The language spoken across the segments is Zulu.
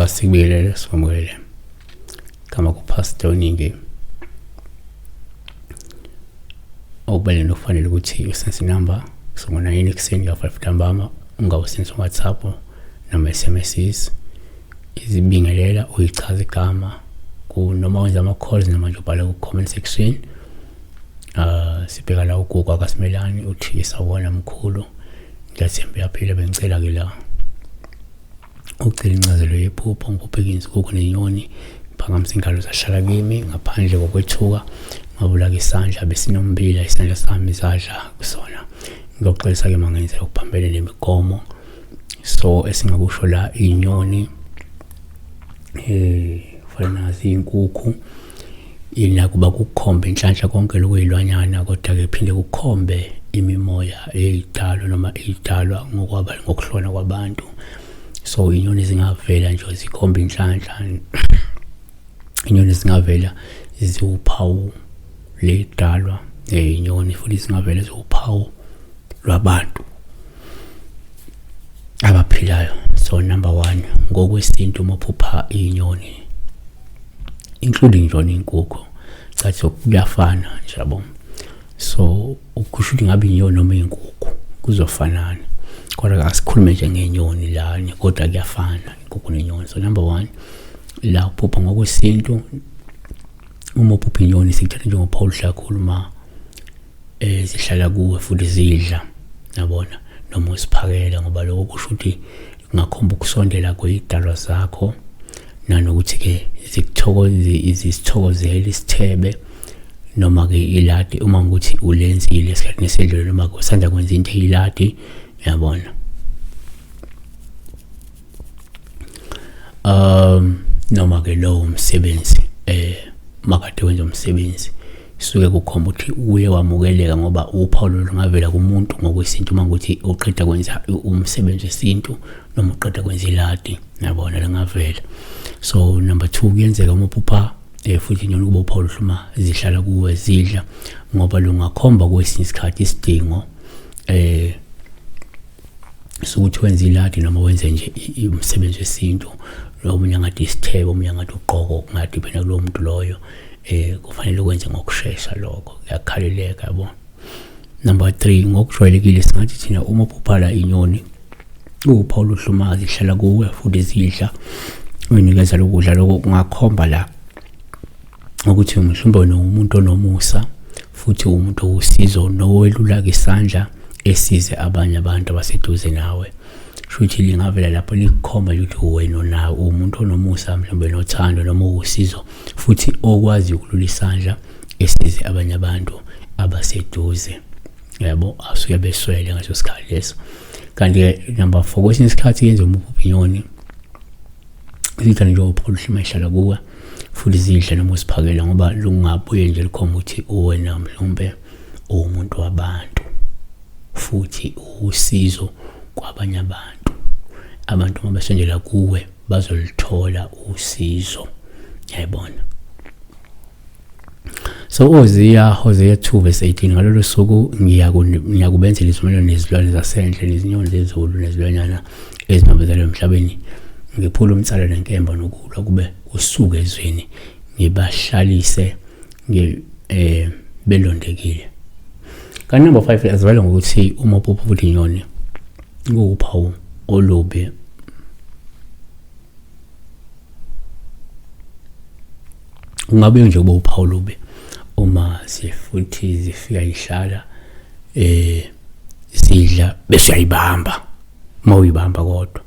Sikubingelele sikwamukele gama kuPastor Oningi okubalulekile okufanele ukuthi usense inamba ngo-9 ekuseni ka-5 ntambama ungawusense WhatsApp noma SMSs izibingelela uyichaza igama ku noma wenza ama-calls noma nje ubhale ku-comment section. Sibheka la uGugu akaSimelani uthi sawubona mkhulu, ngiyathemba uyaphila, bengicela-ke la ucela incazelo yephupho ngiphuphe izinkukhu nenyoni phakamisa ingalo zahlala kimi ngaphandle kokwethuka ngabulaka isandla besinombila isandla sami zadla kusona. Ngiyoxolisa-ke uma ngenze okuphambene nemigomo. So esingakusho la iy'nyoni kufanele nazi iy'nkukhu inakuba kukhombe inhlanhla konke lokuyilwanyana, kodwa-ke phinde kukhombe imimoya eyidalwa noma eyidalwa ngokwaba ngokuhlona kwabantu. So inyoni zingavela nje zikhomba inhlanhla, inyoni zingavela ziwuphawu leyidalwa inyoni futhi zingavela ziwuphawu lwabantu abaphilayo. So number 1, ngokwesintu uma uphupha inyoni including njona inkukhu, cathi kuyafana nje yabo. So ukusho ukuthi ngabe inyoni noma inkukhu kuzofanana, kodwa asikhulume nje ngenyoni la, kodwa kuyafana inkukhu nenyoni. So number 1 la uphupha ngokwesintu, uma uphupha inyoni sikuthatha njengophawu oluhle kakhulu uma zihlala kuwe futhi zidla, yabona, noma usiphakela, ngoba lokho kusho ukuthi kungakhomba ukusondela kweyidalwa zakho, nanokuthi-ke zisithokozele isithebe noma-ke iladi uma ukuthi ulenzile esikhathini esedlule noma usanda kwenza into eyiladi, yabona. Noma-ke lowo msebenzi makade wenza umsebenzi suke kukhomba ukuthi uye wamukeleka, ngoba uphawu lungavela kumuntu ngokwesintu uma ukuthi uqeda kwenza umsebenzi wesintu noma uqeda kwenza iladi, yabona, lingavela. So number 2, kuyenzeka uma uphupha futhi inyoni kuba uphawu luhluma zihlala kuwe zidla, ngoba lungakhomba kwesinye isikhathi isidingo sokuthi wenze iladi noma wenze nje umsebenzi wesintu, omunye angathi isithebo, omunye angathi ugqoko, kungadiphenda kulowo muntu loyo. Kufanele ukwenze ngokushesha lokho, kuyakhaleleka yabo. Number 3, ngokujwayelekile singathi thina uma uphuphala inyoni uphawu oluhlumayo zihlala kuwe futhi zidla, uyinikeza lokudla, lokho kungakhomba la ukuthi mhlawumbe wena umuntu onomusa futhi umuntu owusizo nowelulaka isandla esize abanye abantu abaseduze nawe. Shuthi lingavela lapho likukhomba ukuthi wena unawo umuntu onomusa mhlawumbe nothando noma uwusizo futhi okwazi ukulula isandla esize abanye abantu abaseduze, yabo, asuke beswele ngaso sikhathi leso. Kanti-ke number 4, kwesinye isikhathi yenza umuphupha inyoni zidla nje uphawu oluhluma ihlala kuwe futhi zidla noma usiphakela, ngoba lungabuye nje likhomba ukuthi wena mhlawumbe uwumuntu wabantu futhi uwusizo kwabanye abantu. Abantu uma besondela kuwe bazolithola usizo, yayibona. So Hosea 2 verse 18, ngalolo suku ngiyakubenzela isivumelwano nezilwane zasendle nezinyoni zezulu nezilwanyana ezinambuzela emhlabeni, ngiphule umnsalo nenkemba nokulwa kube kusuke ezweni, ngibahlalise belondekile. Kanti number 5 azivale ngokuthi uma uphupha futhi inyoni kuwuphawu olubi kungabe nje kuba uphawu olubi uma sifuthi zifika ihlala sidla bese uyayibamba. Uma uyibamba kodwa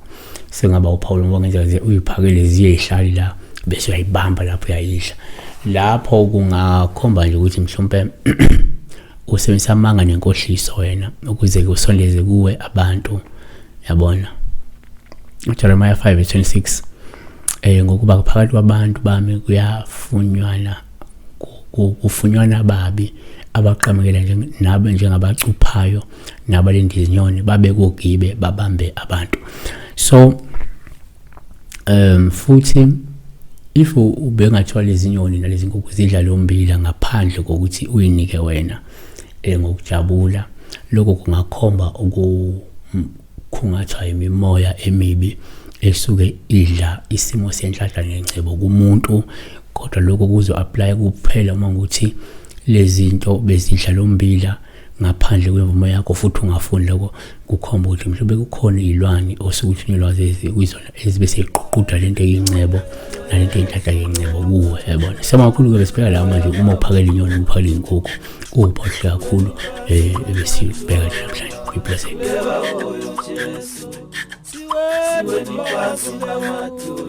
sengaba uphawu ngoba ngenzeka uyiphakele ziye ihlali la bese uyayibamba lapho uyayidla. Lapho kungakhomba nje ukuthi mhlawumbe usebenzisa amanga nenkohliso wena ukuze kusondeze kuwe abantu, yabona. Jeremiah 5:26, ngokuba phakathi kwabantu bami kuyafunywana kufunywana ababi abaqamukela nabo njengabacuphayo nabalinda izinyoni, babe kugibe babambe abantu. So futhi If ubengathiwa lezi nyoni nalezi nkukhu zidla lo mbila ngaphandle kokuthi uyinike wena ngokujabula, lokho kungakhomba ukukhungathwa imimoya emibi esuke idla isimo senhlanhla nengcebo kumuntu. Kodwa lokho kuzo-apply kuphela uma ukuthi lezi zinto bezidla lo mbila ngaphandle kwemvumo yakho futhi ungafuni. Lokho kukhomba ukuthi mhlawumbe kukhona iy'lwane osuke uthunyelwa kuyizona ezibe seyiququda lento eyingcebo nalento eyinhlanhla yengcebo kuwe, yabona. Siyabonga kakhulu-ke, besibheka la manje uma uphakela inyoni, uphakela iy'nkukhu, kuwuphohle kakhulu ebesibheka nje namhlanje kwi-blessed. Siweni phansi namadolo.